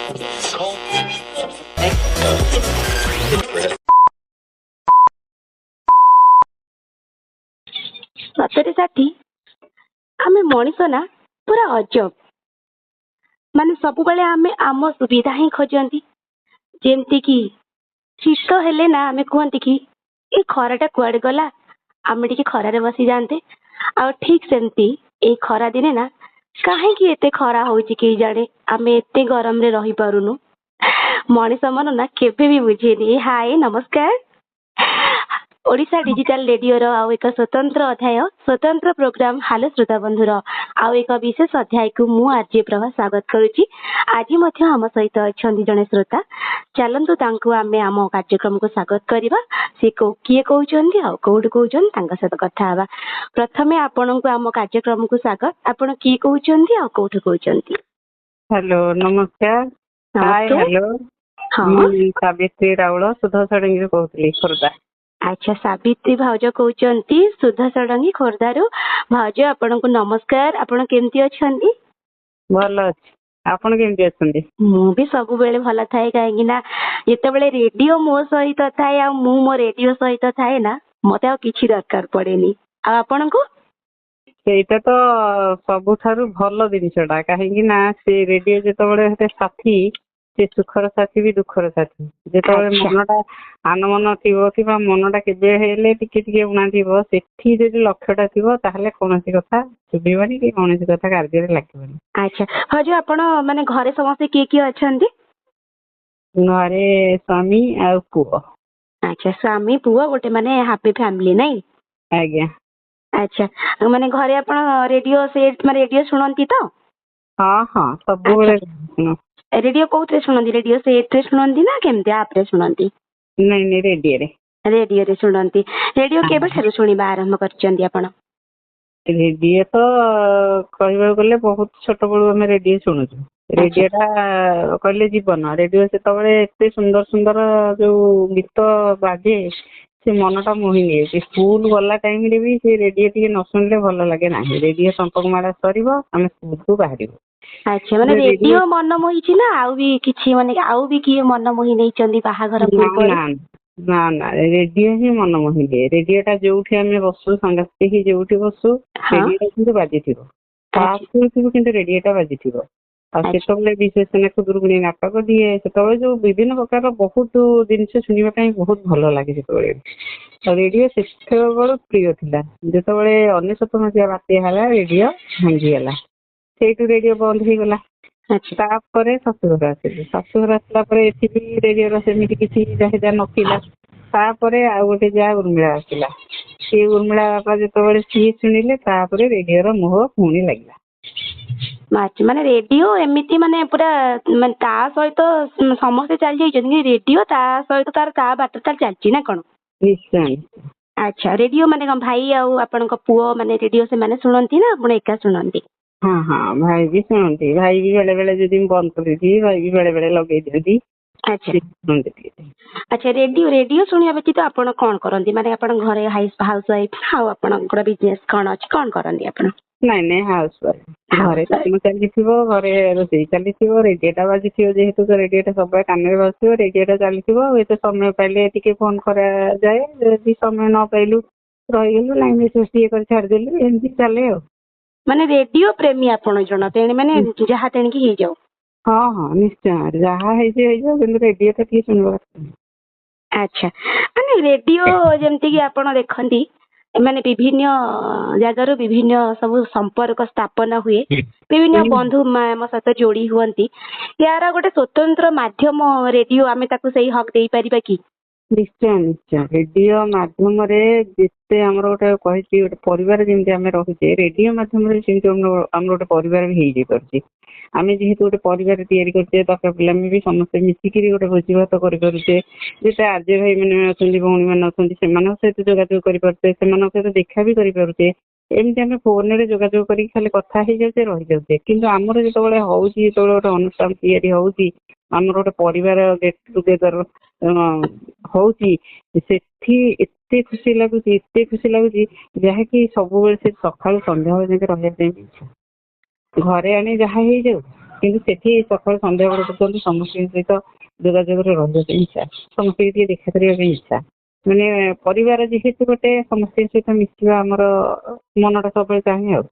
ସତରେ ସାଥୀ, ଆମେ ମଣିଷ ନା ପୁରା ଅଜବ। ମାନେ ସବୁବେଳେ ଆମେ ଆମ ସୁବିଧା ହିଁ ଖୋଜନ୍ତି। ଯେମିତି କି ଶୀତ ହେଲେ ନା ଆମେ କୁହନ୍ତି କି ଏ ଖରାଟା କୁଆଡେ ଗଲା, ଆମେ ଟିକେ ଖରାରେ ବସିଯାଆନ୍ତେ। ଆଉ ଠିକ ସେମିତି ଏଇ ଖରା ଦିନେ ନା କାହିଁକି ଏତେ ଖରା ହଉଛି କେଜାଣି, ଆମେ ଏତେ ଗରମରେ ରହିପାରୁନୁ। ମଣିଷ ମନ ନା କେବେ ବି ବୁଝେନି। ହାଏ, ନମସ୍କାର। ଓଡ଼ିଶା ଡିଜିଟାଲ ରେଡିଓର ଆଉ ଏକ ସ୍ୱତନ୍ତ୍ର ଅଧ୍ୟାୟ, ସ୍ୱତନ୍ତ୍ର ପ୍ରୋଗ୍ରାମ ହାଲୋ ଶ୍ରୋତା ବନ୍ଧୁର ଆଉ ଏକ ବିଶେଷ ଅଧ୍ୟାୟକୁ ମୁଁ ଆର୍ଜେ ପ୍ରଭା ସ୍ୱାଗତ କରୁଛି। ଆଜି ମଧ୍ୟ ଆମ ସହିତ ଅଛନ୍ତି ଜଣେ ଶ୍ରୋତା। ଚାଲନ୍ତୁ ତାଙ୍କୁ ଆମେ ଆମ କାର୍ଯ୍ୟକ୍ରମକୁ ସ୍ୱାଗତ କରିବା। ସେ କିଏ କହୁଛନ୍ତି ଆଉ କୋଉଠୁ କହୁଛନ୍ତି ତାଙ୍କ ସହିତ କଥା ହେବା। ପ୍ରଥମେ ଆପଣଙ୍କୁ ଆମ କାର୍ଯ୍ୟକ୍ରମକୁ ସ୍ୱାଗତ। ଆପଣ କିଏ କହୁଛନ୍ତି ଆଉ କୋଉଠୁ କହୁଛନ୍ତି? ହ୍ୟାଲୋ, ନମସ୍କାର। ହାଏ। ନମସ୍କାର। ହ୍ୟାଲୋ। ହଁ। ମୁଁ ସାବିତ୍ରୀ ରାଉଳ, ସୁଧ ଷଡ଼ଙ୍ଗୀରୁ କହୁଥିଲି, ଖୋର୍ଦ୍ଧା। ଆଚ୍ଛା, ସାବିତ୍ରୀ ଭାଉଜ କହୁଛନ୍ତି ସୁଧା ଷଡ଼ଙ୍ଗୀ, ଖୋର୍ଦ୍ଧାରୁ। ଭାଉଜ, ଆପଣଙ୍କୁ ନମସ୍କାର। ଆପଣ କେମିତି ଅଛନ୍ତି? ଭଲ ଅଛି। ଆପଣ କେମିତି ଅଛନ୍ତି? ମୁଁ ବି ସବୁବେଳେ ଭଲ ଥାଏ, କାହିଁକି ନା ଯେତେବେଳେ ରେଡିଓ ମୋ ସହିତ ଥାଏ ଆଉ ମୁଁ ମୋ ରେଡିଓ ସହିତ ଥାଏ ନା, ମତେ ଆଉ କିଛି ଦରକାର ପଡେନି। ଆଉ ଆପଣଙ୍କୁ? ସେଇଟା ତ ସବୁଠାରୁ ଭଲ ଜିନିଷଟା, କାହିଁକି ନା ସେ ରେଡିଓ ଯେତେବେଳେ ଗୋଟେ ସାଥୀ, ସେ ସୁଖର ସାଥୀ ବି ଦୁଃଖର ସାଥୀ। ଯେତେବେଳେ ମନଟା ଆନମନ ଥିବ କିମ୍ବା ମନଟା କେବେ ହେଲେ ଟିକେ ଟିକେ ଉଣା ଥିବ, ସେଠି ଯଦି ଲକ୍ଷ୍ୟଟା ଥିବ ତାହେଲେ କୌଣସି କଥା ଶୁଭିବନି କି କୌଣସି କଥା କାର୍ଯ୍ୟରେ ଲାଗିବନି। ଆଚ୍ଛା ଭାଉଜ, ଆପଣ ମାନେ ଘରେ ସମସ୍ତେ କିଏ କିଏ ଅଛନ୍ତି? ଘରେ ସ୍ୱାମୀ ଆଉ ପୁଅ। ଆଚ୍ଛା, ସ୍ୱାମୀ ପୁଅ, ଗୋଟେ ମାନେ ହାପି ଫ୍ୟାମିଲି, ନାଇଁ? ଆଜ୍ଞା। ଆଚ୍ଛା, ମାନେ ଘରେ ଆପଣ ରେଡିଓ ସେଟ୍ ମାନେ ରେଡିଓ ଶୁଣନ୍ତି ତ? ହଁ, ସବୁବେଳେ। ରେଡିଓ କୋଉଥିରେ ଶୁଣନ୍ତି? ରେଡିଓ ସେଟ୍ ରେ ଶୁଣନ୍ତି ନା କେମିତି ଆପ୍ ରେ ଶୁଣନ୍ତି? ନାଇଁ, ରେଡିଓରେ। ରେଡିଓରେ ଶୁଣନ୍ତି। ରେଡିଓ କେବେଠାରୁ ଶୁଣିବା ଆରମ୍ଭ କରିଛନ୍ତି ଆପଣ? ରେଡିଓ ତ କହିବାକୁ ଗଲେ ବହୁତ ଛୋଟ ବେଳୁ ଆମେ ରେଡିଓ ଶୁଣୁଛୁ। ରେଡିଓ ଟା କହିଲେ ଜୀବନ। ରେଡିଓ ସେତେବେଳେ ଏତେ ସୁନ୍ଦର ସୁନ୍ଦର ଯୋଉ ଗୀତ ବାଜେ, ସେ ମନଟା ମୋହି ନିଏ। ସେ ସ୍କୁଲ ଗଲା ଟାଇମରେ ବି ସେ ରେଡିଓ ଟିକେ ନ ଶୁଣିଲେ ଭଲ ଲାଗେ ନାହିଁ। ରେଡିଓ ଚମ୍ପକମାଳା ସରିବ, ଆମେ ସ୍କୁଲକୁ ବାହାରିବୁ। ଆଚ୍ଛା, ମାନେ ରେଡିଓ ରେଡିଓ ମନ ମୋହିଛି ନା ଆଉ ବି କିଛି, ମାନେ ଆଉ ବି କିଏ ମନ ମୋହି ନେଇଛନ୍ତି ବାହାଘର ନା। ପୂର୍ବରୁ? ନା, ରେଡିଓ ହିଁ ମନ ମୋହି ନିଏ। ରେଡିଓ ଟା ଯୋଉଠି ଆମେ ବସୁ, ସାଙ୍ଗସାଥି ହେଇ ଯୋଉଠି ବସୁ, ରେଡିଓ କିନ୍ତୁ ବାଜିଥିବ। ତାସ୍ ଖେଳୁଥିବୁ କିନ୍ତୁ ରେଡିଓ ଟା ବାଜିଥିବ। ଆଉ ସେତେବେଳେ ବିଶେଷ ଖୁଦୁରୁକୁଣୀ ନାଟକ ଦିଏ। ସେତେବେଳେ ଯୋଉ ବିଭିନ୍ନ ପ୍ରକାରର ବହୁତ ଜିନିଷ ଶୁଣିବା ପାଇଁ ବହୁତ ଭଲ ଲାଗେ ସେତେବେଳେ। ଆଉ ରେଡିଓ ସେତେବେଳୁ ପ୍ରିୟ ଥିଲା। ଯେତେବେଳେ 99 ମସିହା ବାତ୍ୟା ହେଲା, ରେଡିଓ ଭାଙ୍ଗିଗଲା, ସେଇଠୁ ରେଡିଓ ବନ୍ଦ ହେଇଗଲା। ତାପରେ ଶାଶୁଘର ଆସିଲି। ଶାଶୁଘର ଆସିଲା ପରେ ଏଠି ବି ରେଡିଓର ସେମିତି କିଛି ଚାହିଦା ନଥିଲା। ତାପରେ ଆଉ ଗୋଟେ ଯାଆ ଉର୍ମିଳା ଆସିଲା। ସିଏ ଉର୍ମିଳା ବାପା ଯେତେବେଳେ ସିଏ ଶୁଣିଲେ, ତାପରେ ରେଡିଓର ମୋହ ପୁଣି ଲାଗିଲା। ଆଚ୍ଛା, ମାନେ ରେଡିଓ ଏମିତି ମାନେ ପୁରା ମାନେ ତା ସହିତ ସମସ୍ତେ ଚାଲି ଯାଇଛନ୍ତି, ରେଡିଓ ତା ସହିତ ତାର ତା ବାଟରେ ତାର ଚାଲିଛି, ନା କଣ? ନିଶ୍ଚୟ। ଆଚ୍ଛା, ରେଡିଓ ମାନେ କଣ ଭାଇ ଆଉ ଆପଣଙ୍କ ପୁଅ ମାନେ ରେଡିଓ ସେମାନେ ଶୁଣନ୍ତି ନା ଆପଣ ଏକା ଶୁଣନ୍ତି? ହଁ, ଭାଇ ବି ଶୁଣନ୍ତି। ଭାଇ ବି ବେଳେ ବେଳେ ଯଦି ମୁଁ ବନ୍ଦ କରିଦେଇଥିବି, ଭାଇ ବି ବେଳେ ବେଳେ ଲଗେଇ ଦିଅନ୍ତି। ସେ ଶୁଣନ୍ତି ଟିକେ। ଆଚ୍ଛା, ରେଡିଓ ଶୁଣିବା ବ୍ୟତୀତ ଆପଣ କଣ କରନ୍ତି? ମାନେ ଆପଣ ଘରେ ହାଉସ ୱାଇଫ ଆଉ ଆପଣଙ୍କର ବିଜନେସ କଣ ଅଛି, କଣ କରନ୍ତି ଆପଣ? ନାଇଁ, ହାଉସ ୱାଇଫ। ଘରେ ହାଉସ ୱାଇଫ। କାମ ଚାଲିଥିବ, ଘରେ ରୋଷେଇ ଚାଲିଥିବ, ରେଡିଓ ଟା ବାଜିଥିବ। ଯେହେତୁ ରେଡିଓ ଟା ସବୁବେଳେ କାନରେ ବାଜୁଥିବ, ରେଡିଓ ଟା ଚାଲିଥିବ। ଆଉ ଏତେ ସମୟ ପାଇଲେ ଟିକେ ଫୋନ କରାଯାଏ। ଯଦି ସମୟ ନ ପାଇଲୁ ରହିଗଲୁ, ନାଇଁ ମେସେଜ ଟିକେ କରି ଛାଡିଦେଲୁ, ଏମିତି ଚାଲେ ଆଉ। ମାନେ ରେଡିଓ ପ୍ରେମୀ ଆପଣ ଜଣ ତେଣୁ, ମାନେ ଯାହା ତେଣିକି ହେଇଯାଉ। ହଁ, ନିଶ୍ଚୟ। ଯାହା ହେଇଛି ହେଇଯାଉ, କିନ୍ତୁ ରେଡିଓ ଟା ଟିକେ ଶୁଣିବା କଥା। ଆଚ୍ଛା, ମାନେ ରେଡିଓ ଯେମିତି କି ଆପଣ ଦେଖନ୍ତି, ମାନେ ବିଭିନ୍ନ ଜାଗାରୁ ବିଭିନ୍ନ ସବୁ ସମ୍ପର୍କ ସ୍ଥାପନ ହୁଏ, ବିଭିନ୍ନ ବନ୍ଧୁ ଆମ ସହିତ ଯୋଡି ହୁଅନ୍ତି। ଏହାର ଗୋଟେ ସ୍ୱତନ୍ତ୍ର ମାଧ୍ୟମ ରେଡିଓ, ଆମେ ତାକୁ ସେଇ ହକ୍ ଦେଇପାରିବା କି? ନିଶ୍ଚୟ। ରେଡିଓ ମାଧ୍ୟମରେ ଯେତେ ଆମର ଗୋଟେ କହିଛି ଗୋଟେ ପରିବାର ଯେମିତି ଆମେ ରହୁଛେ, ରେଡିଓ ମାଧ୍ୟମରେ ସେମିତି ଆମର ଗୋଟେ ପରିବାର ବି ହେଇଯାଇପାରୁଛି। ଆମେ ଯେହେତୁ ଗୋଟେ ପରିବାର ତିଆରି କରୁଛେ, ବାପା ପିଲା ବି ସମସ୍ତେ ମିଶିକିରି ଗୋଟେ ଭୋଜି ଭାତ କରିପାରୁଛେ। ଯେତେ ଆର୍ଯ୍ୟ ଭାଇ ମାନେ ଅଛନ୍ତି, ଭଉଣୀ ମାନେ ଅଛନ୍ତି, ସେମାନଙ୍କ ସହିତ ଯୋଗାଯୋଗ କରିପାରୁଛେ, ସେମାନଙ୍କ ସହିତ ଦେଖା ବି କରିପାରୁଛେ। ଏମିତି ଆମେ ଫୋନରେ ଯୋଗାଯୋଗ କରିକି ଖାଲି କଥା ହେଇଯାଉଛେ, ରହିଯାଉଛେ। କିନ୍ତୁ ଆମର ଯେତେବେଳେ ହଉଛି, ଯେତେବେଳେ ଗୋଟେ ଅନୁଷ୍ଠାନ ତିଆରି ହଉଛି, ଆମର ଗୋଟେ ପରିବାର ଗେଟ୍ ଟୁଗେଦର ହଉଛି, ସେଠି ଏତେ ଖୁସି ଲାଗୁଛି, ଏତେ ଖୁସି ଲାଗୁଛି, ଯାହାକି ସବୁବେଳେ ସେ ସକାଳୁ ସନ୍ଧ୍ୟାବେଳ ଯାକେ ରହିବା ପାଇଁ ଇଚ୍ଛା। ଘରେ ଆଣି ଯାହା ହେଇଯାଉ, କିନ୍ତୁ ସେଠି ସକାଳୁ ସନ୍ଧ୍ୟାବେଳ ପର୍ଯ୍ୟନ୍ତ ସମସ୍ତଙ୍କ ସହିତ ଯୋଗାଯୋଗରେ ରହିବା ପାଇଁ ଇଚ୍ଛା, ସମସ୍ତଙ୍କୁ ଟିକେ ଦେଖା କରିବା ପାଇଁ ଇଚ୍ଛା। ମାନେ ପରିବାର ଯେହେତୁ ଗୋଟେ, ସମସ୍ତଙ୍କ ସହିତ ମିଶିବା ଆମର ମନଟା ସବୁବେଳେ ଚାହେଁ ଆଉ।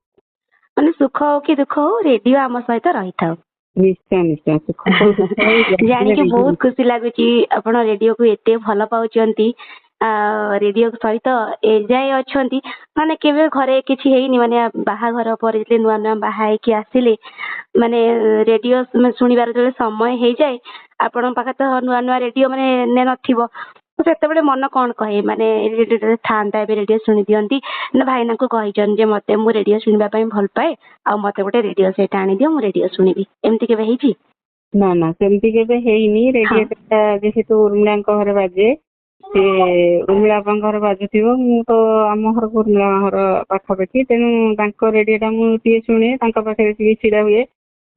ମାନେ ସୁଖ ହଉ କି ଦୁଃଖ ହଉ, ରେଡିଓ ଆମ ସହିତ ରହିଥାଉ। ନିଶ୍ଚୟ ନିଶ୍ଚୟ, ସୁଖ ହଉ ଦୁଃଖ ହଉ। ଜାଣିକି ବହୁତ ଖୁସି ଲାଗୁଛି ଆପଣ ରେଡିଓକୁ ଏତେ ଭଲ ପାଉଛନ୍ତି, ରେଡିଓ ସହିତ ଏଯାଏ ଅଛନ୍ତି। ମାନେ କେବେ ଘରେ କିଛି ହେଇନି, ମାନେ ବାହାଘର ପରେ ଯେତେବେଳେ ନୂଆ ନୂଆ ବାହା ହେଇକି ଆସିଲେ, ମାନେ ରେଡିଓ ଶୁଣିବାର ଯେତେବେଳେ ସମୟ ହେଇଯାଏ, ଆପଣଙ୍କ ପାଖରେ ତ ନୂଆ ନୂଆ ରେଡିଓ ମାନେ ନଥିବ, ସେତେବେଳେ ମନ କଣ କହେ? ମାନେ ରେଡିଓ ଥାନ୍ତା ଏବେ ରେଡିଓ ଶୁଣି ଦିଅନ୍ତି, ନା ଭାଇନାଙ୍କୁ କହିଛନ୍ତି ଯେ ମତେ ମୁଁ ରେଡିଓ ଶୁଣିବା ପାଇଁ ଭଲ ପାଏ ଆଉ ମତେ ଗୋଟେ ରେଡିଓ ସେଟ୍ ଆଣିଦିଅ, ମୁଁ ରେଡିଓ ଶୁଣିବି, ଏମିତି କେବେ ହେଇଛି? ନା ନା, ସେମିତି କେବେ ହେଇନି। ରେଡିଓ ଯେହେତୁ ଉର୍ମିଳାଙ୍କ ଘରେ ବାଜେ, ସେ ଉର୍ମିଳା ବାପାଙ୍କ ଘରେ ବାଜୁଥିବ, ମୁଁ ତ ଆମ ଘରକୁ ଉର୍ମିଳା ଘର ପାଖାପାଖି, ତେଣୁ ତାଙ୍କ ରେଡିଓଟା ମୁଁ ଟିକେ ଶୁଣେ, ତାଙ୍କ ପାଖରେ ଟିକେ ଛିଡା ହୁଏ।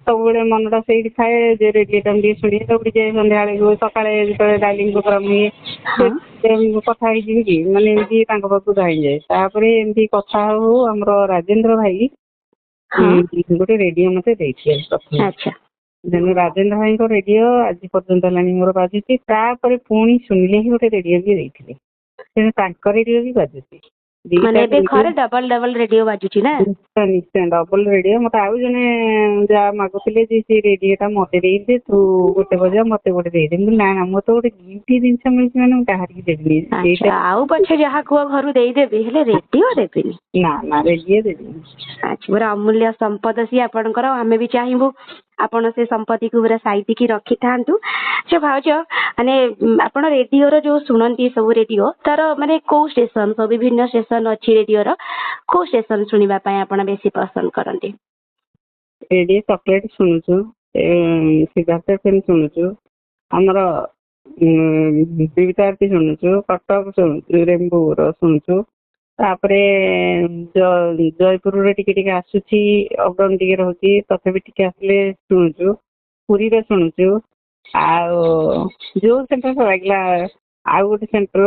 ସବୁବେଳେ ମନଟା ସେଇଠି ଥାଏ ଯେ ରେଡିଓଟା ମୁଁ ଟିକେ ଶୁଣିବି। ଦୌଡ଼ି ଯାଏ ସନ୍ଧ୍ୟାବେଳକୁ, ସକାଳେ ଯେତେବେଳେ ଡାଇଲିଂ ପ୍ରୋଗ୍ରାମ ହୁଏ କଥା ହେଇଯିବି କି ମାନେ ଏମିତି ତାଙ୍କ ପାଖକୁ ଧାଇଁଯାଏ। ତାପରେ ଏମିତି କଥା ହଉ ହଉ ଆମର ରାଜେନ୍ଦ୍ର ଭାଇ ଗୋଟେ ରେଡିଓ ମତେ ଦେଇଥିଲେ ପ୍ରଥମେ। ତେଣୁ ରାଜେନ୍ଦ୍ର ଭାଇଙ୍କ ରେଡିଓ ଆଜି ପର୍ଯ୍ୟନ୍ତ ହେଲାଣି ମୋର ବାଜୁଛି। ତାପରେ ପୁଣି ସୁନିଲ ହିଁ ଗୋଟେ ରେଡିଓ ବି ଦେଇଥିଲେ, ତେଣୁ ତାଙ୍କ ରେଡିଓ ବି ବାଜୁଛି। ମାନେ ଏବେ ଘରେ ଡବଲ ଡବଲ ରେଡିଓ ବାଜୁଛି ନା? ନିଶ୍ଚୟ ନିଶ୍ଚୟ, ଡବଲ ରେଡିଓ। ମତେ ଆଉ ଜଣେ ଯାହା ମାଗୁଥିଲେ ଯେ ସେ ରେଡିଓ ଟା ମତେ ଦେଇଦେ, ତୁ ଗୋଟେ ବଜା ମତେ ଗୋଟେ ଦେଇଦେ। ମୁଁ ନା ନା, ମତେ ଗୋଟେ ଗିଫ୍ଟ ଜିନିଷ ମିଳିଛି ମାନେ ମୁଁ କାହାରିକି ଦେବିନି। ଆଉ ପଛେ ଯାହା କୁହ ଘରୁ ଦେଇଦେବି, ହେଲେ ରେଡିଓ ଦେବିନି। ନା ନା, ରେଡିଓ ଦେବିନି। ଆଚ୍ଛା, ପୁରା ଅମୂଲ୍ୟ ସମ୍ପଦ ସିଏ ଆପଣଙ୍କର। ଆମେ ବି ଚାହିଁବୁ ଆପଣ ସେ ସମ୍ପତ୍ତିକୁ ପୁରା ସାଇତିକି ରଖିଥାନ୍ତୁ। ସେ ଭାଉଜ, ମାନେ ଆପଣ ରେଡିଓର ଯୋଉ ଶୁଣନ୍ତି ସବୁ ରେଡିଓ, ତାର ମାନେ କୋଉ ଷ୍ଟେସନ, ସବୁ ବିଭିନ୍ନ ଷ୍ଟେସନ ଅଛି ରେଡିଓର, କୋଉ ଷ୍ଟେସନ ଶୁଣିବା ପାଇଁ ଆପଣ ବେଶୀ ପସନ୍ଦ କରନ୍ତି? ରେଡିଓ ଚକୋଲେଟ ଶୁଣୁଛୁ, ସିଦ୍ଧାର୍ଥ ଏଫଏମ ଶୁଣୁଛୁ, ଆମର ବିବିଧ ଶୁଣୁଛୁ, କଟକ ଶୁଣୁଛୁ, ରେମ୍ବୁର ଶୁଣୁଛୁ, ତାପରେ ଜୟପୁରରେ ଟିକେ ଟିକେ ଆସୁଛି, ଅପଡାଉନ ଟିକେ ରହୁଛି, ତଥାପି ଟିକେ ଆସିଲେ ଶୁଣୁଛୁ, ପୁରୀରେ ଶୁଣୁଛୁ। ଆଉ ଯୋଉ ସେଣ୍ଟର ଲାଗିଲା, ଆଉ ଗୋଟେ ସେଣ୍ଟର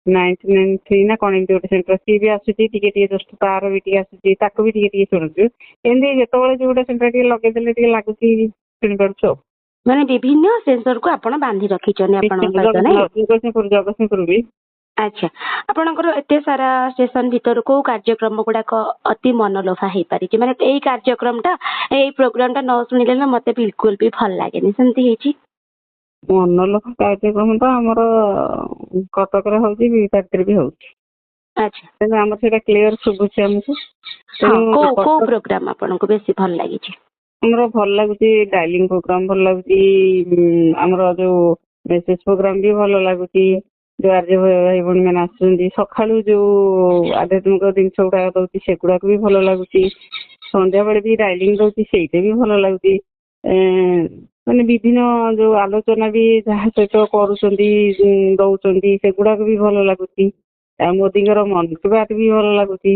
993 ନା କଣ ଏମିତି ଗୋଟେ ସେଣ୍ଟର, ସିଏ ବି ଆସୁଛି ଟିକେ ଟିକେ ଜଷ୍ଟ, ତାର ବି ଟିକେ ଆସୁଛି, ତାକୁ ବି ଟିକେ ଟିକେ ଶୁଣୁଛୁ। ଏମିତି ଯେତେବେଳେ ଯୋଉ ଗୋଟେ ସେଣ୍ଟର ଟିକେ ଲଗେଇଦେଲେ ଟିକେ ଲାଗୁଛି ଶୁଣିପାରୁଛୁ ଆଉ। ମାନେ ବିଭିନ୍ନ ସେନ୍ସରକୁ ଆପଣ ବାନ୍ଧି ରଖିଛନ୍ତି ଆପଣଙ୍କ ସହିତ ନାଇଁ? ଜଗତସିଂହପୁର, ଜଗତସିଂହପୁର ବି। ଆଚ୍ଛା, ଆପଣଙ୍କର ଏତେ ସାରା ଷ୍ଟେସନ ଭିତରୁ କୋଉ କାର୍ଯ୍ୟକ୍ରମ ଗୁଡାକ ଅତି ମନଲୋଭା ହେଇପାରିଛି? ମାନେ ଏଇ କାର୍ଯ୍ୟକ୍ରମଟା, ଏଇ ପ୍ରୋଗ୍ରାମଟା ନ ଶୁଣିଲେ ନା ମତେ ବିଲକୁଲ ବି ଭଲ ଲାଗେନି, ସେମିତି ହେଇଛି? ମନଲୋଭା କାର୍ଯ୍ୟକ୍ରମ ତ ଆମର କଟକରେ ହଉଛି, ବିବିଧରେ ବି ହଉଛି। ଆଚ୍ଛା, ତେଣୁ ଆମର ସେଇଟା କ୍ଲିୟର ଶୁଭୁଛି ଆମକୁ। କୋଉ କୋଉ ପ୍ରୋଗ୍ରାମ ଆପଣଙ୍କୁ ବେଶୀ ଭଲ ଲାଗିଛି? ଆମର ଭଲ ଲାଗୁଛି ଡାଇଲିଂ ପ୍ରୋଗ୍ରାମ ଭଲ ଲାଗୁଛି, ଆମର ଯୋଉ ମେସେଜ ପ୍ରୋଗ୍ରାମ ବି ଭଲ ଲାଗୁଛି, ଯୋଉ ଆର୍ଯ୍ୟ ଭାଇ ଭଉଣୀ ମାନେ ଆସୁଛନ୍ତି ସକାଳୁ ଯୋଉ ଆଧ୍ୟାତ୍ମିକ ଜିନିଷ ଗୁଡାକ ଦଉଛି ସେଗୁଡାକ ବି ଭଲ ଲାଗୁଛି, ସନ୍ଧ୍ୟାବେଳେ ବି ଡାଇଲିଂ ଦଉଛି ସେଇଟା ବି ଭଲ ଲାଗୁଛି। ମାନେ ବିଭିନ୍ନ ଯୋଉ ଆଲୋଚନା ବି ଯାହା ସହିତ କରୁଛନ୍ତି ଦଉଛନ୍ତି ସେଗୁଡାକ ବି ଭଲ ଲାଗୁଛି, ଆଉ ମୋଦିଙ୍କର ମନ କି ବାତ ବି ଭଲ ଲାଗୁଛି।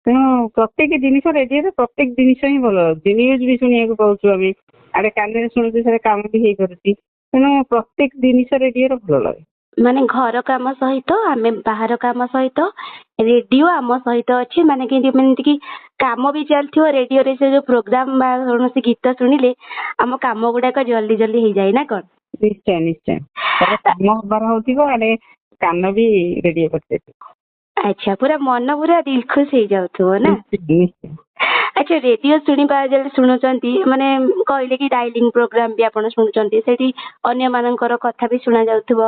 ତେଣୁ ପ୍ରତ୍ୟେକ ଜିନିଷ ରେଡିଓରେ ପ୍ରତ୍ୟେକ ଜିନିଷ ହିଁ ଭଲ ଲାଗୁଛି। ନ୍ୟୁଜ ବି ଶୁଣିବାକୁ ପାଉଛୁ ଆମେ, ଆଡେ କାନରେ ଶୁଣୁଛୁ, ସେଆଡେ କାମ ବି ହେଇପାରୁଛି। ତେଣୁ ପ୍ରତ୍ୟେକ ଜିନିଷ ରେଡିଓରେ ଭଲ ଲାଗେ। ମାନେ ଘର କାମ ସହିତ ଆମେ ବାହାର କାମ ସହିତ ରେଡିଓ ଆମ ସହିତ ଅଛି। ମାନେ ଯେମିତି କି କାମ ବି ଚାଲିଥିବ, ରେଡିଓରେ ସେ ଯୋଉ ପ୍ରୋଗ୍ରାମ ବା କୌଣସି ଗୀତ ଶୁଣିଲେ ଆମ କାମ ଗୁଡାକ ଜଲ୍ଦି ଜଲ୍ଦି ହେଇଯାଏ ନା କଣ? ନିଶ୍ଚୟ ନିଶ୍ଚୟ, କାମ ହବାର ହଉଥିବ ଆଡେ କାନ ବି ରେଡିଓ କରିଦେଇଥିବ। ଆଚ୍ଛା, ପୁରା ମନ ପୁରା ଦିଲ ଖୁସ ହେଇଯାଉଥିବ ନା? ଆଚ୍ଛା, ରେଡିଓ ଶୁଣିବା ଯେତେବେଳେ ଶୁଣୁଛନ୍ତି, ମାନେ କହିଲେ କି ଡାଇଲିଂ ପ୍ରୋଗ୍ରାମ ବି ଆପଣ ଶୁଣୁଛନ୍ତି, ସେଠି ଅନ୍ୟମାନଙ୍କର କଥା ବି ଶୁଣା ଯାଉଥିବ,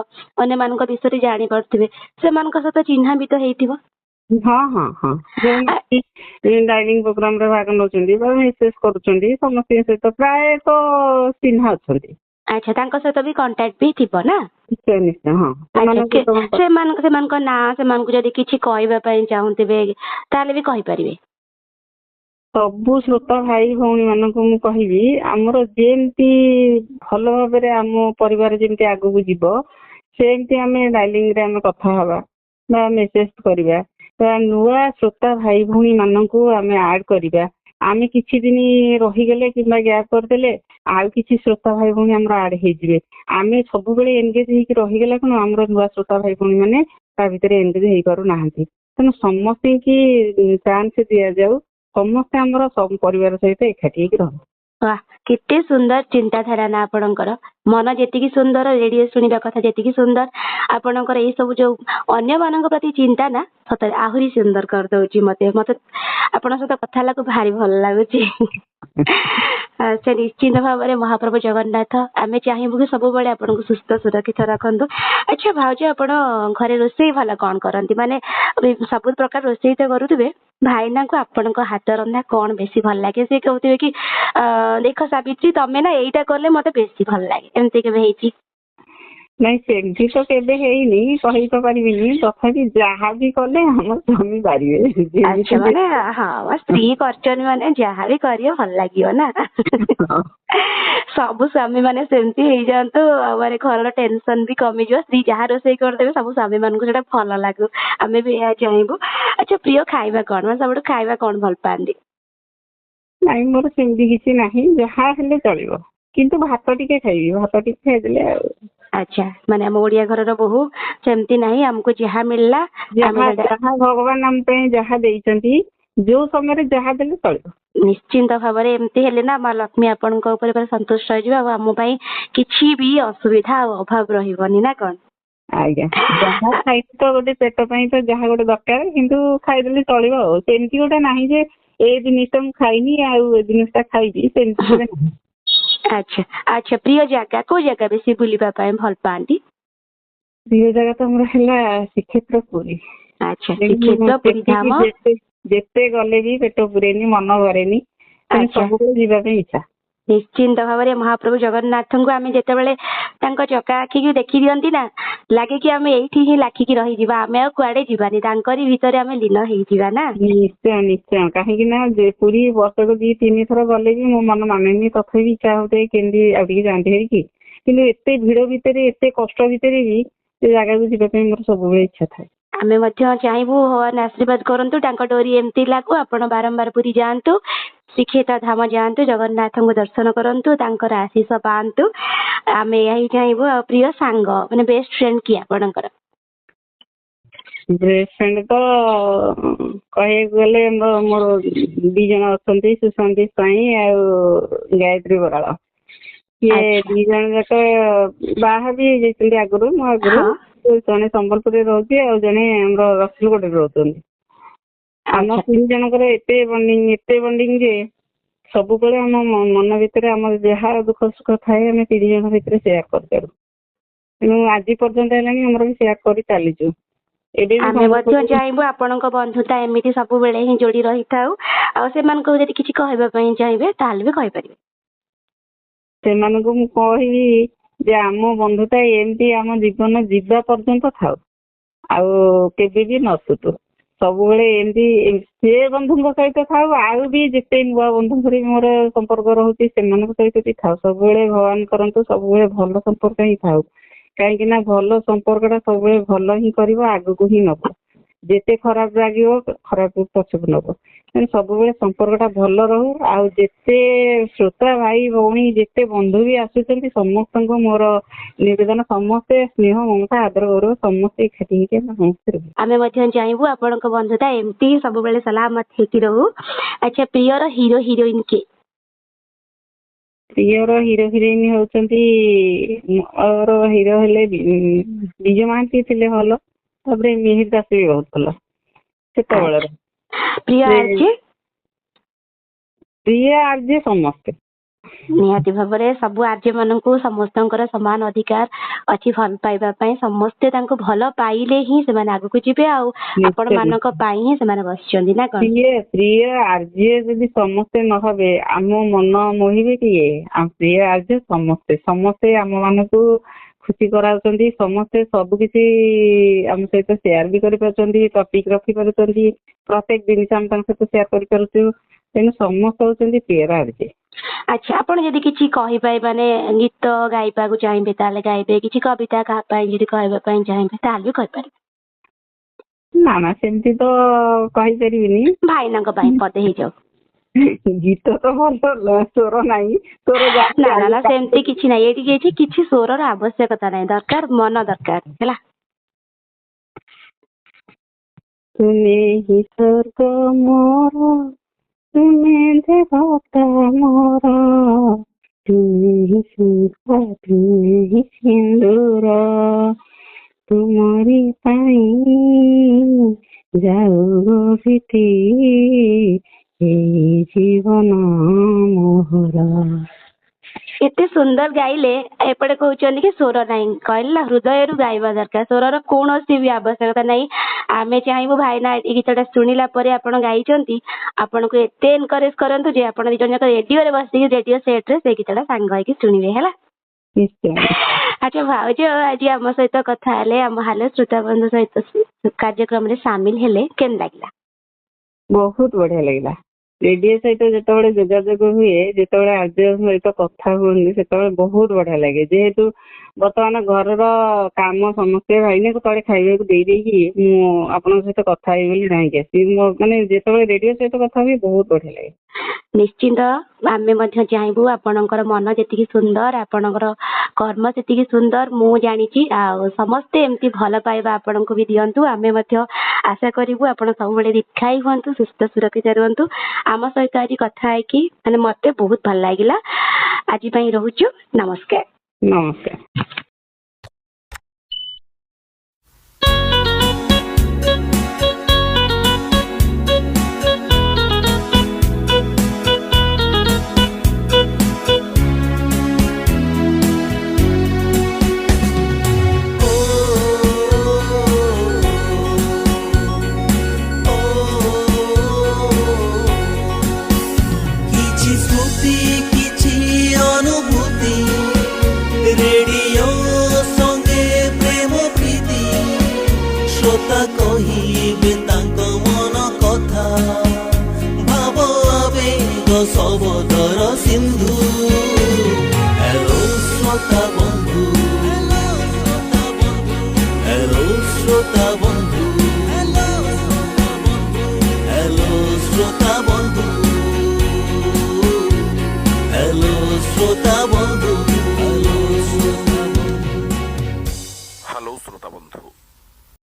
ଅନ୍ୟମାନଙ୍କ ବିଷୟରେ ଜାଣିପାରୁଥିବେ, ସେମାନଙ୍କ ସହିତ ଚିହ୍ନା ବି ତ ହେଇଥିବ? ହଁ ହଁ ହଁ, ଯେଉଁମାନେ ଡାଇଲିଂ ପ୍ରୋଗ୍ରାମରେ ଭାଗ ନେଉଛନ୍ତି ବା ମେସେଜ କରୁଛନ୍ତି ସମସ୍ତଙ୍କ ସହିତ ପ୍ରାୟତଃ ଚିହ୍ନା ଅଛନ୍ତି। ଆଚ୍ଛା, ତାଙ୍କ ସହିତ ବି କଣ୍ଟାକ୍ଟ ବି ଥିବ ନା? ନିଶ୍ଚୟ ନିଶ୍ଚୟ, ହଁ। ସେମାନଙ୍କ ନାଁ, ସେମାନଙ୍କୁ ଯଦି କିଛି କହିବା ପାଇଁ ଚାହୁଁଥିବେ ତାହେଲେ ବି କହିପାରିବେ। ସବୁ ଶ୍ରୋତା ଭାଇ ଭଉଣୀ ମାନଙ୍କୁ ମୁଁ କହିବି, ଆମର ଯେମିତି ଭଲ ଭାବରେ ଆମ ପରିବାର ଯେମିତି ଆଗକୁ ଯିବ ସେମିତି ଆମେ ଡାଇଲିଂରେ ଆମେ କଥା ହବା ବା ମେସେଜ କରିବା ବା ନୂଆ ଶ୍ରୋତା ଭାଇ ଭଉଣୀ ମାନଙ୍କୁ ଆମେ ଆଡ୍ କରିବା। ଆମେ କିଛି ଦିନ ରହିଗଲେ କିମ୍ବା ଗ୍ୟାପ୍ କରିଦେଲେ ଆଉ କିଛି ଶ୍ରୋତା ଭାଇ ଭଉଣୀ ଆମର ଆଡ୍ ହେଇଯିବେ। ଆମେ ସବୁବେଳେ ଏନଗେଜ ହେଇକି ରହିଗଲା କଣ ଆମର ନୂଆ ଶ୍ରୋତା ଭାଇ ଭଉଣୀ ମାନେ ତା ଭିତରେ ଏନଗେଜ ହେଇପାରୁନାହାନ୍ତି। ତେଣୁ ସମସ୍ତଙ୍କୁ ଚାନ୍ସ ଦିଆଯାଉ। ସମସ୍ତେ ଆମର ସବୁ ପରିବାର ସହିତ ଏକାଠି ହେଇକି ରହୁ। ବାଃ, କେତେ ସୁନ୍ଦର ଚିନ୍ତାଧାରା ନା ଆପଣଙ୍କର। ମନ ଯେତିକି ସୁନ୍ଦର, ରେଡିଓ ଶୁଣିବା କଥା ଯେତିକି ସୁନ୍ଦର, ଆପଣଙ୍କର ଏଇ ସବୁ ଯୋଉ ଅନ୍ୟମାନଙ୍କ ପ୍ରତି ଚିନ୍ତା ନା ସତରେ ଆହୁରି ସୁନ୍ଦର କରିଦଉଛି ମତେ। ମତେ ଆପଣଙ୍କ ସହିତ କଥା ହେଲାକୁ ଭାରି ଭଲ ଲାଗୁଛି। ସେ ନିଶ୍ଚିନ୍ତ ଭାବରେ ମହାପ୍ରଭୁ ଜଗନ୍ନାଥ ଆମେ ଚାହିଁବୁ କି ସବୁବେଳେ ଆପଣଙ୍କୁ ସୁସ୍ଥ ସୁରକ୍ଷିତ ରଖନ୍ତୁ। ଆଚ୍ଛା ଭାଉଜ, ଆପଣ ଘରେ ରୋଷେଇ ଭଲ କଣ କରନ୍ତି? ମାନେ ସବୁ ପ୍ରକାର ରୋଷେଇ ତ କରୁଥିବେ, ଭାଇନାଙ୍କୁ ଆପଣଙ୍କ ହାତ ରନ୍ଧା କଣ ବେଶୀ ଭଲ ଲାଗେ? ସେ କହୁଥିବେ କି ଦେଖ ସାବିତ୍ରୀ, ତମେ ନା ଏଇଟା କଲେ ମତେ ବେଶୀ ଭଲ ଲାଗେ, ଏମିତି କେବେ ହେଇଛି? ନାଇଁ, ସେମିତି ତ କେବେ ହେଇନି, କହି ତ ପାରିବିନି। ତଥାପି ଯାହା ବି କଲେ ଆମ ସ୍ୱାମୀ ବାରିବେ। ଆଚ୍ଛା, ମାନେ ହଁ, ସ୍ତ୍ରୀ କରିଛନ୍ତି ମାନେ ଯାହା ବି କରିବେ ଭଲ ଲାଗିବ ନା। ସବୁ ସ୍ୱାମୀ ମାନେ ସେମିତି ହେଇଯାଆନ୍ତୁ ଆଉ ମାନେ ଘରର ଟେନସନ ବି କମିଯିବ। ସ୍ତ୍ରୀ ଯାହା ରୋଷେଇ କରିଦେବେ ସବୁ ସ୍ୱାମୀ ମାନଙ୍କୁ ସେଇଟା ଭଲ ଲାଗୁ, ଆମେ ବି ଏହା ଚାହିଁବୁ। ଆଚ୍ଛା, ପ୍ରିୟ ଖାଇବା କଣ? ମାନେ ସବୁଠୁ ଖାଇବା କଣ ଭଲ ପାଆନ୍ତି? ନାଇଁ, ମୋର ସେମିତି କିଛି ନାହିଁ, ଯାହା ହେଲେ ଚଳିବ, କିନ୍ତୁ ଭାତ ଟିକେ ଖାଇବି। ଭାତ ଟିକେ ଖାଇଦେଲେ ଆଉ। ଆଚ୍ଛା, ମାନେ ଆମ ଓଡିଆ ଘରର ବୋହୂ ସେମିତି ନାହିଁ, ଆମକୁ ଯାହା ମିଳିଲା ଯାହା ଯାହା ଭଗବାନ ଆମ ପାଇଁ ଯାହା ଦେଇଛନ୍ତି, ଯୋଉ ସମୟରେ ଯାହା ଦେଲେ ଚଳିବ। ନିଶ୍ଚିନ୍ତ ଭାବରେ ଏମିତି ହେଲେ ନା ମା ଲକ୍ଷ୍ମୀ ଆପଣଙ୍କ ଉପରେ ପୁରା ସନ୍ତୁଷ୍ଟ ହେଇଯିବେ ଆଉ ଆମ ପାଇଁ କିଛି ବି ଅସୁବିଧା ଆଉ ଅଭାବ ରହିବନି, ନା କଣ? ଆଜ୍ଞା, ଯାହା ଖାଇକି ତ ଗୋଟେ ପେଟ ପାଇଁ ତ ଯାହା ଗୋଟେ ଦରକାର, କିନ୍ତୁ ଖାଇଦେଲେ ଚଳିବ। ଆଉ ସେମିତି ଗୋଟେ ନାହିଁ ଯେ ଏ ଜିନିଷଟା ମୁଁ ଖାଇନି ଆଉ ଏ ଜିନିଷଟା ଖାଇବି, ସେମିତି ଗୋଟେ ନାହିଁ। ଆଚ୍ଛା ଆଚ୍ଛା, ପ୍ରିୟ ଜାଗା କୋଉ ଜାଗା ବେଶୀ ବୁଲିବା ପାଇଁ ଭଲ ପାଆନ୍ତି? ପ୍ରିୟ ଜାଗା ତ ଆମର ହେଲା ଶ୍ରୀକ୍ଷେତ୍ର ପୁରୀ। ଆଚ୍ଛା, ଶ୍ରୀକ୍ଷେତ୍ର ପୁରୀ ଧାମ। ଯେତେ ଗଲେ ବି ପେଟ ପୁରେନି, ମନ ଭରେନି, ସବୁବେଳେ ଯିବା ପାଇଁ ଇଚ୍ଛା। ନିଶ୍ଚିନ୍ତ ଭାବରେ ମହାପ୍ରଭୁ ଜଗନ୍ନାଥଙ୍କୁ ଆମେ ଯେତେବେଳେ ତାଙ୍କ ଚକା ଆଖିକି ଦେଖି ଦିଅନ୍ତି ନା, ଲାଗେ କି ଆମେ ଏଇଠି ହିଁ ଲାଖିକି ରହିଯିବା, ଆମେ ଆଉ କୁଆଡେ ଯିବାନି, ତାଙ୍କରି ଭିତରେ ଆମେ ଲୀନ ହେଇଯିବା ନା। ନିଶ୍ଚୟ ନିଶ୍ଚୟ, କାହିଁକି ନା ପୁରୀ ବର୍ଷକୁ 2-3 ଥର ଗଲେ ବି ମୋ ମନ ମାନେନି, ତଥାପି ଇଚ୍ଛା ହଉଥାଏ କେମିତି ଆଉ ଟିକେ ଯାଆନ୍ତି ହେଇକି, କିନ୍ତୁ ଏତେ ଭିଡ ଭିତରେ ଏତେ କଷ୍ଟ ଭିତରେ ବି ସେ ଜାଗାକୁ ଯିବା ପାଇଁ ମୋର ସବୁବେଳେ ଇଚ୍ଛା ଥାଏ। ଆମେ ମଧ୍ୟ ଚାହିଁବୁ ଭଗବାନ ଆଶୀର୍ବାଦ କରନ୍ତୁ, ତାଙ୍କ ଡୋରି ଏମିତି ଲାଗୁ, ଆପଣ ବାରମ୍ବାର ପୁରୀ ଯାଆନ୍ତୁ, ଶ୍ରୀକ୍ଷେତ୍ର ଧାମ ଯାଆନ୍ତୁ, ଜଗନ୍ନାଥଙ୍କୁ ଦର୍ଶନ କରନ୍ତୁ, ତାଙ୍କର ଆଶିଷ ପାଆନ୍ତୁ, ଆମେ ଏହା ହିଁ ଚାହିଁବୁ। ଆଉ ପ୍ରିୟ ସାଙ୍ଗ ମାନେ ବେଷ୍ଟ ଫ୍ରେଣ୍ଡ କିଏ ଆପଣଙ୍କର? ବେଷ୍ଟ ଫ୍ରେଣ୍ଡ ତ କହିବାକୁ ଗଲେ ମୋର 2 ଜଣ ଅଛନ୍ତି, ସୁଶାନ୍ତି ସ୍ୱାଇଁ ଆଉ ଗାୟତ୍ରୀ ବରାଳ। ସିଏ 2 ଜଣ ଯାକ ବାହା ବି ହେଇଯାଇଛନ୍ତି ଆଗରୁ, ମୋ ଆଗରୁ। ଜଣେ ସମ୍ବଲପୁରରେ ରହୁଛି ଆଉ ଜଣେ ଆମର ରସୁଲଗଡ଼ରେ ରହୁଛନ୍ତି। ଆମ 3 ଜଣଙ୍କର ଏତେ ବଣ୍ଡିଙ୍ଗ, ଏତେ ବଣ୍ଡିଙ୍ଗ ଯେ ସବୁବେଳେ ଆମ ମନ ଭିତରେ ଆମର ଯାହା ଦୁଃଖ ସୁଖ ଥାଏ ଆମେ 3 ଜଣ ଭିତରେ ସେୟାର କରିପାରୁ। ତେଣୁ ଆଜି ପର୍ଯ୍ୟନ୍ତ ହେଲାଣି ଆମର ବି ସେୟାର କରି ଚାଲିଛୁ। ଏବେ ବି ଆମେ ମଧ୍ୟ ଚାହିଁବୁ ଆପଣଙ୍କ ବନ୍ଧୁତା ଏମିତି ସବୁବେଳେ ହିଁ ଯୋଡି ରହିଥାଉ। ଆଉ ସେମାନଙ୍କୁ ଯଦି କିଛି କହିବା ପାଇଁ ଚାହିଁବେ ତାହେଲେ ବି କହିପାରିବେ। ସେମାନଙ୍କୁ ମୁଁ କହିବି ଯେ ଆମ ବନ୍ଧୁତା ଏମିତି ଆମ ଜୀବନ ଯିବା ପର୍ଯ୍ୟନ୍ତ ଥାଉ, ଆଉ କେବେ ବି ନ ତୁଟୁ, ସବୁବେଳେ ଏମିତି ସେ ବନ୍ଧୁଙ୍କ ସହିତ ଥାଉ, ଆଉ ବି ଯେତେ ନୂଆ ବନ୍ଧୁଙ୍କର ବି ମୋର ସମ୍ପର୍କ ରହୁଛି ସେମାନଙ୍କ ସହିତ ବି ଥାଉ। ସବୁବେଳେ ଭଗବାନ କରନ୍ତୁ ସବୁବେଳେ ଭଲ ସମ୍ପର୍କ ହିଁ ଥାଉ, କାହିଁକି ନା ଭଲ ସମ୍ପର୍କଟା ସବୁବେଳେ ଭଲ ହିଁ କରିବ, ଆଗକୁ ହିଁ ନବ, ଯେତେ ଖରାପ ଲାଗିବ ଖରାପ ପଛକୁ ନବ। ତେଣୁ ସବୁବେଳେ ସମ୍ପର୍କଟା ଭଲ ରହୁ। ଆଉ ଯେତେ ଶ୍ରୋତା ଭାଇ ଭଉଣୀ ଯେତେ ବନ୍ଧୁ ବି ଆସୁଛନ୍ତି ସମସ୍ତଙ୍କୁ ମୋର ନିବେଦନ, ସମସ୍ତେ ସ୍ନେହ ମମତା ଆଦର ଗୌରବ ସମସ୍ତେ ଏକାଠି ହେଇକି ଆମେ ସମସ୍ତେ ରହୁ। ଆମେ ମଧ୍ୟ ଚାହିଁବୁ ଆପଣଙ୍କ ବନ୍ଧୁତା ଏମିତି ସବୁବେଳେ ସଲାମତ ହେଇକି ରହୁ। ଆଚ୍ଛା, ପ୍ରିୟର ହିରୋ ହିରୋଇନ କିଏ? ପ୍ରିୟର ହିରୋ ହିରୋଇନ ହଉଛନ୍ତି, ମୋର ହିରୋ ହେଲେ ବିଜୁ ମହାନ୍ତି ଥିଲେ ଭଲ, ତାପରେ ମିହିର ଦାସ ବି ବହୁତ ଭଲ ସେତେବେଳର। ପ୍ରିୟ ଆର୍ଜେ? ପ୍ରିୟ ଆର୍ଜେ ସମସ୍ତେ। ନିହାତି ଭାବରେ ସବୁ ଆର୍ଜେ ମାନଙ୍କୁ ସମସ୍ତଙ୍କର ସମାନ ଅଧିକାର ଅଛି ଭଲ ପାଇବା ପାଇଁ। ସମସ୍ତେ ତାଙ୍କୁ ଭଲ ପାଇଲେ ହିଁ ସେମାନେ ଆଗକୁ ଯିବେ, ଆଉ ଆପଣ ମାନଙ୍କ ପାଇଁ ହିଁ ସେମାନେ ବସିଛନ୍ତି ନା କଣ? ପ୍ରିୟ ଆର୍ଜେ ଯଦି ସମସ୍ତେ ନ ହେବେ ଆମ ମନ ମୋହିବେ କିଏ? ଆମ ପ୍ରିୟ ଆର୍ଜେ ସମସ୍ତେ, ସମସ୍ତେ ଆମ ମାନଙ୍କୁ ଖୁସି କରାଉଛନ୍ତି, ସମସ୍ତେ ସବୁ କିଛି ଆମ ସହିତ ସେୟାର ବି କରିପାରୁଛନ୍ତି, ଟପିକ ରଖିପାରୁଛନ୍ତି, ପ୍ରତ୍ୟେକ ଜିନିଷ ଆମେ ତାଙ୍କ ସହିତ ସେୟାର କରିପାରୁଛୁ। ତେଣୁ ସମସ୍ତେ ହଉଛନ୍ତି ପ୍ରିୟର ଆର୍ଜେ। ଆଚ୍ଛା, ଆପଣ ଯଦି କିଛି କହିପାରିବେ, ମାନେ ଗୀତ ଗାଇବାକୁ ଚାହିଁବେ ତାହେଲେ ଗାଇବେ, କିଛି କବିତା କାହା ପାଇଁ ଯଦି କହିବା ପାଇଁ ଚାହିଁବେ ତାହେଲେ ବି କହିପାରିବେ। ନା ନା, ସେମିତି ତ କହିପାରିବିନି। ଭାଇନାଙ୍କ ପାଇଁ ପଦେ ହେଇଯାଉ। ଗୀତ ତ ଭଲ, ସ୍ୱର ନାହିଁ, ସ୍ୱର ନା ନା ନା, ସେମିତି କିଛି ନାହିଁ। ଏଇଠି କିଛି କିଛି ସ୍ୱରର ଆବଶ୍ୟକତା ନାହିଁ, ଦରକାର ମନ ଦରକାର ହେଲା। ତୁମେ ହିଁ ସ୍ୱର୍ଗ ମୋର, ତୁମେ ଦେବତା ମୋର, ତୁମେ ହିଁ ଶୁଭ, ତୁମେ ହିଁ ସିନ୍ଦୁର, ତୁମରି ପାଇଁ ଯାଉ ଗୋ ବିତି ଏଇ ଜୀବନ ମୋହର। ଏତେ ସୁନ୍ଦର ଗାଇଲେ, ଏପଟେ କହୁଛନ୍ତି କି ସ୍ୱର ନାହିଁ। କହିଲେ ନା, ହୃଦୟରୁ ଗାଇବା ଦରକାର, ସ୍ୱରର କୌଣସି ବି ଆବଶ୍ୟକତା ନାହିଁ। ଆମେ ଚାହିଁବୁ ଭାଇନା ଏଇ ଗୀତଟା ଶୁଣିଲା ପରେ, ଆପଣ ଗାଇଛନ୍ତି, ଆପଣଙ୍କୁ ଏତେ ଏନକରେଜ କରନ୍ତୁ ଯେ ଆପଣ ଦି ଜଣ ଯାକ ରେଡିଓରେ ବସିକି, ରେଡିଓ ସେଟରେ ସେଇ ଗୀତଟା ସାଙ୍ଗ ହେଇକି ଶୁଣିବେ, ହେଲା? ନିଶ୍ଚୟ। ଆଚ୍ଛା ଭାଉଜ, ଆଜି ଆମ ସହିତ କଥା ହେଲେ, ଆମ ହାଲୋ ଶ୍ରୋତା ବନ୍ଧୁ ସହିତ କାର୍ଯ୍ୟକ୍ରମରେ ସାମିଲ ହେଲେ, କେମିତି ଲାଗିଲା? ବହୁତ ବଢିଆ ଲାଗିଲା। ରେଡିଓ ସହିତ ଯେତେବେଳେ ଯୋଗାଯୋଗ ହୁଏ, ଯେତେବେଳେ ଆର୍ଜେ ସହିତ କଥା ହୁଅନ୍ତି, ସେତେବେଳେ ବହୁତ ବଢିଆ ଲାଗେ। ଯେହେତୁ ବର୍ତ୍ତମାନ ଘରର କାମ ସମସ୍ତେ, ଭାଇନାକୁ ତଳେ ଖାଇବାକୁ ଦେଇ ଦେଇକି ମୁଁ ଆପଣଙ୍କ ସହିତ କଥା ହେବି ବୋଲି ଧାଇଁକି ଆସିବି। ମୋ ମାନେ ଯେତେବେଳେ ରେଡିଓ ସହିତ କଥା ହୁଏ, ବହୁତ ବଢିଆ ଲାଗେ। ନିଶ୍ଚିନ୍ତ, ଆମେ ମଧ୍ୟ ଚାହିଁବୁ, ଆପଣଙ୍କର ମନ ଯେତିକି ସୁନ୍ଦର, ଆପଣଙ୍କର କର୍ମ ସେତିକି ସୁନ୍ଦର, ମୁଁ ଜାଣିଛି। ଆଉ ସମସ୍ତେ ଏମିତି ଭଲ ପାଇବା ଆପଣଙ୍କୁ ବି ଦିଅନ୍ତୁ। ଆମେ ମଧ୍ୟ ଆଶା କରିବୁ ଆପଣ ସବୁବେଳେ ଦୀର୍ଘାୟୁ ହୁଅନ୍ତୁ, ସୁସ୍ଥ ସୁରକ୍ଷିତ ରୁହନ୍ତୁ। ଆମ ସହିତ ଆଜି କଥା ହେଇକି ମାନେ ମତେ ବହୁତ ଭଲ ଲାଗିଲା। ଆଜି ପାଇଁ ରହୁଛୁ, ନମସ୍କାର। ନମସ୍କାର। କିଛି ସ୍ମୃତି, କିଛି ଅନୁଭୂତି, ରେଡିଓ ସଙ୍ଗେ ପ୍ରେମ ପ୍ରୀତି। ଶ୍ରୋତା କହିବେ ତାଙ୍କ ମନ କଥା, ଭାବ ଆବେଗ ଶବଦର ସିନ୍ଧୁ। ହ୍ୟାଲୋ ଶ୍ରୋତା ବନ୍ଧୁ, ହ୍ୟାଲୋ ଶ୍ରୋତା।